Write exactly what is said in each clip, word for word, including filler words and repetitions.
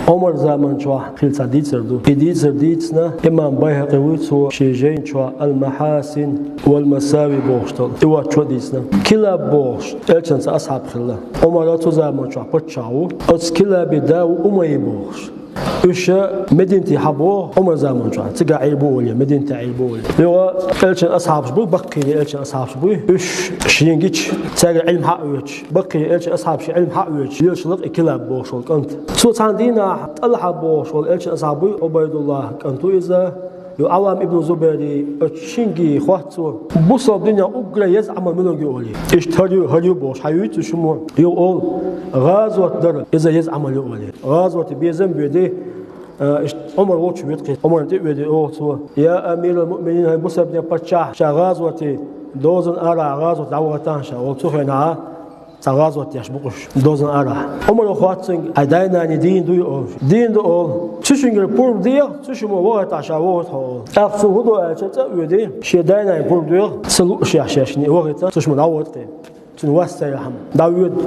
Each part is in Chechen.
Ӏумар заман чохь хилла цхьа дийцар ду. И дийцар дийцина имам Байхьакъи вуй, цо шен жайна чохь «Ал-Махьасин вал-Масави» бохуш долу. И воцчо а дийцина. Килаб бохуш, Элчан цхьа асхьаб хилла. Ӏумара цу заман чохь паччахь ву. Оцу Килаби да ву Умайя бохуш. Уьш Мединате хьан боху Ӏумар заман чохь. Цигахь Ӏийр бу олий, Мединате Ӏийр бу олий. Юха Элчан асхьабаш буй, баккхийра Элчан асхьабаш буй. Уьш шен гича, цаьрга Ӏилма хьан а оьцуш. Баккхийра Элчан асхьабаш Ӏилма хьан а оьцуш, лелаш лакха и Килаб бохуш волу кӀант. Цо цхьана дийнахь ТӀалхьа бохуш волу Элчан асхьаб буй, Ӏубайдуллахь кӀант ву иза. Ю Ӏаввам ибн Зубайри оцу шинге хоьтту цо, бусалба динехь уггар еза Ӏамал мила ю олий. Иштта хӀара ю, хӀара ю бохуш, хьан юьйцу шумо? Ю олу, гӀазот дара, иза еза Ӏамал ю олий. ГӀазоте безам а боьду, а, иштта Ӏумар волчу витхий, Ӏумарна тӀе а воьду, олу цо: «Я амирал муъминин, хӀай бусалба динан паччахь, ша гӀазоте, дозан арахь гӀазоте дӀавахийтахьа ша», олу цу хенахь. Цхьа гӀазот деш бу-кх уьш дозан арахь. Ӏумара хоьтту цуьнга: «Хьайн дай-наний дийна дуй?» олуш. «Дийна ду», олу. «Цу шингара пурба деха, цу шиммо вахийтахь ша вохуьйту хьо», олу. ТӀаккха цо хӀун до аьлча, цӀа а воьдий, шен дай-наний пурба доьху, ца лууш еш, еш, и вахийта, цу шиммо дӀавахийту-кх. Цуьнан вас ца яхьама, дӀавоьду,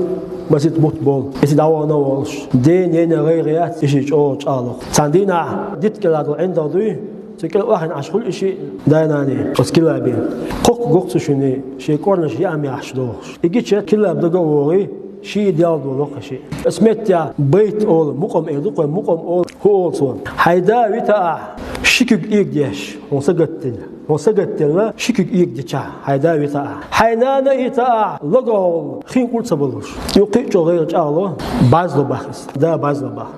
масийтта бутт болу. Иза дӀавахана а волуш, ден-ненан гӀайгӀа яц, и шиъ чӀогӀа чӀагӀло. Цхьана дийнахь дитта кӀела долу ӀиндагӀ дуй, цу кӀела охьайина Ӏаш хуьлу и шиъ дай-наний, оцу Килаби. Кхоккха го-кх цу шинна, шен кӀорнаш яа мегаш дохуш. И гича Килаб дага а вогӀий, ший дел долу-кх и шиъ. Оцу меттехь байт олу, мукъам эр ду-кх вай, мукъам олу, хӀун олу цо: «Хьайн да вита ахь, ши куьг эгадеш, хьуна сагатделла. Хьуна сагатделла, ши куьг эгадичахь, хьайн да вита ахь. Хьайн нана а йита ахь, логахь волу, хин кӀур ца балуш». Юха кхин а чӀогӀа гӀайгӀа чӀагӀло, бӀаьзло бах иза. Да бӀаьзло бах.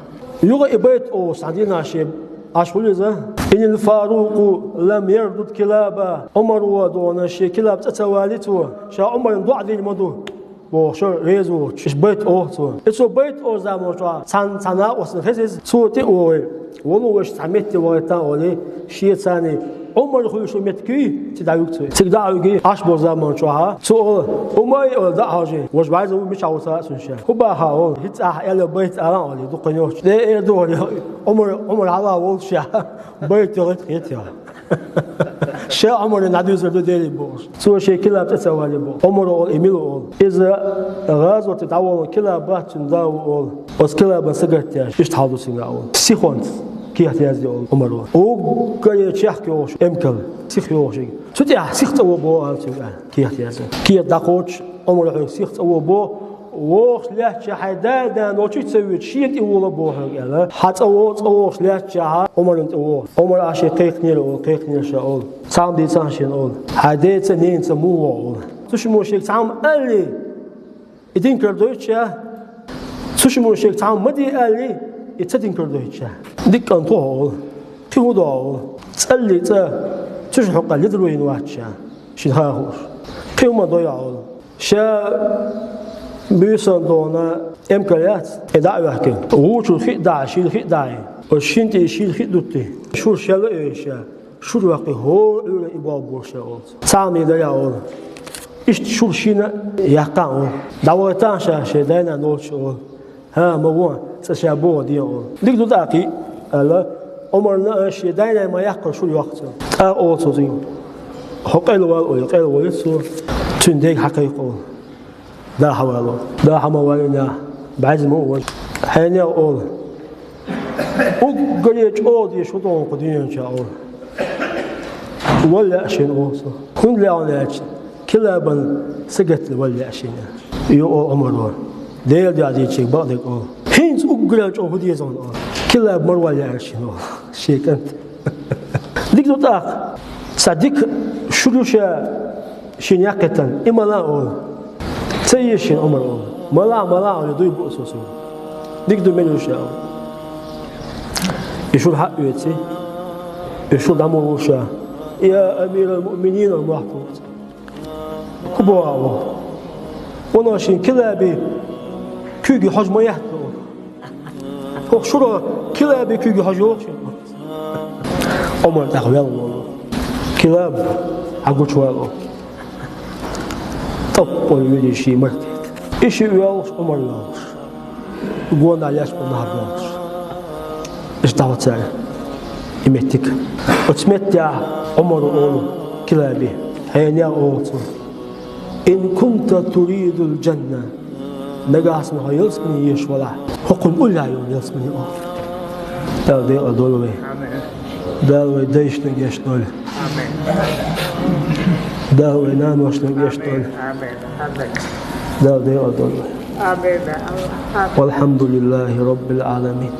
Юха и байт олуш цхьана дийнахь шен Ӏаш хуьлу иза: «Иннал Фарукъа лам ярдуд Килаба». Ӏумар ву а дона, шен Килаб цӀа ца валий цо, ша Ӏумарна доӀа дийр ма ду бохуш, реза воцуш, иштта байт олу цо. И цо байт олу заман чохь цхьана, цхьана накъостана хеза иза, цо тӀе а вогӀий, вало вайша цхьа метте вахийта олий, шен царний Ӏумар хуьлуш йолу меттиг юй, цига дӀа а вуьгу цо. Цига дӀа а вуьгий, Ӏаш болу заман чохь цо олу: «Умай», олий, дӀа а хьожий, важа бӀаьрзе ву, мичахь ву ца хаьа цунна ша. «ХӀун баха?» олу, «ХӀинца ахь аьлла байт ала», олий, дукха йохчу. Де эр ду, олий, Ӏумар, Ӏумар хьала а волуш ша, байт йохуьйту хета, олий. Ша Ӏумарна дӀадуьйцур ду Деле бохуш. Цо шен Килаб цӀа ца валий боху. Ӏумара олу: «И мила ву?» олу. Иза гӀазоте дӀаволу Килаб бац, цуьнан да ву олу. Оцу Килабан сагатдеш, иштта хьал ду цуьнгахь олу. Сихонца кехат язде олу Ӏумара. Уггаре чехка йогӀуш эмкал, сиха йогӀуш. Цу тӀехь сиха цӀа во боху ала цуьнга аьлла, кехат язде. Кехат дӀакхочуш, Ӏумара: «Хьоьга сиха цӀа во боху, вогӀуш лаьттача хьайн да-нана волчу ца вуьйцу, шена тӀе вола боху хьоьга», аьлла. Хьан цӀа во, цӀа вогӀуш лаьттача Ӏумарна тӀе вогӀу. Ӏумар а шен кхайкхинера олу, кхайкхинера ша олу. Цхьамма дийцахьа шена олу. Хьайн деца, ненаца муха вогӀу олу. Цу шиммо шега цхьамма аьллий, и динкар дойту ша. Цу шиммо шега цхьамма ма де аьллий, и ца динкар дойту ша. Дика кӀант ву хьо олу. Кхин хӀун до хьо олу? ЦӀаллий цӀа цу шиъ хьокъехь ледара вайна вац ша, шена хан хууш. Кхин хӀума дой хьо олу. Ша буьйсанна дона эмкал яц, и дӀа а ваьккхина. ГӀу чуьра хи а дахьий, шийла хи а дахьий. Оцу шина тӀе шийла хи а дуттий. Шура шелла а йойъуш ша. Шура ваккхий, хӀора Ӏуьйра и болх бора ша олу цо. Цхьамма дара олу. Иштта шура шина а яьккхина олу. ДӀавахийтахьа ша шен дай-нана волчу олу. ХӀан, ма вон, цкъа ша боху ден олу. Дика ду тӀаккха и, аьлла, Ӏумарна а шен дай-нана ма-яккхара шура йоккху цо. ТӀаккха олу цо цуьнга: «Хьо къайла вала», олий, къайла волий цо. Цуьнан дега хьакхайкха олу. Да хьавало. Да хьа ма валлинехь, бӀаьрзе ма ву ван. Хьенех олу. Уггаре чӀогӀа дезаш хӀун ду хьуна кху дуьнен чохь олу. Вала лаьа шена олу цо. ХӀунда лаьа аьлча, Килабан сагатдала вала лаьа шена. Ю олу Ӏумара. Делан дуьхьа дийцича бакъдерг олу. ХӀинца уггаре чӀогӀа хӀун деза хьуна олу. Килаб мара вала лаьа шена олу. Шен кӀант. Дика ду тӀаккха. Сан дика шура ю ша шена яьккхийтина, и ма лан олу. Ца еза шена Ӏумар олу. Ма лан, ма лан олий, дуй бу аса цунна. Дика ду, мила ю ша олу. И шура хьа а оьций, и шура дӀа ма ву ша. Я амирал муъминин, олу мохь тӀе. ХӀун боху ахь? Вано шен Килаби куьйге хьожа ма яц олу. ХӀокху шура Килаби куьйге хьожа йогӀу шена. Ӏумар тӀаккха ваьлла волу. Килаб, хьан гучувала. ТӀаппӀолла вуьйр ю шен марте. И шиъ воьлхуш, Ӏумар воьлхуш. Гонах леш болу нах боьлхуш. Иштта дӀахьо цара и меттиг. Оцу меттехь Ӏумара олу Килаби: «Хьенех», олу цо, «ин кунта туридул джанна, нагахь санна хьо ялсамани езаш валахь, хӀокхунна уллехь йолу ялсамани», олу. Дала декъал дойла вай. Дала вай дайшта гечдойла. Дала вай наношта гечдойла. Дала декъал дойла вай. والحمد لله رب العالمين.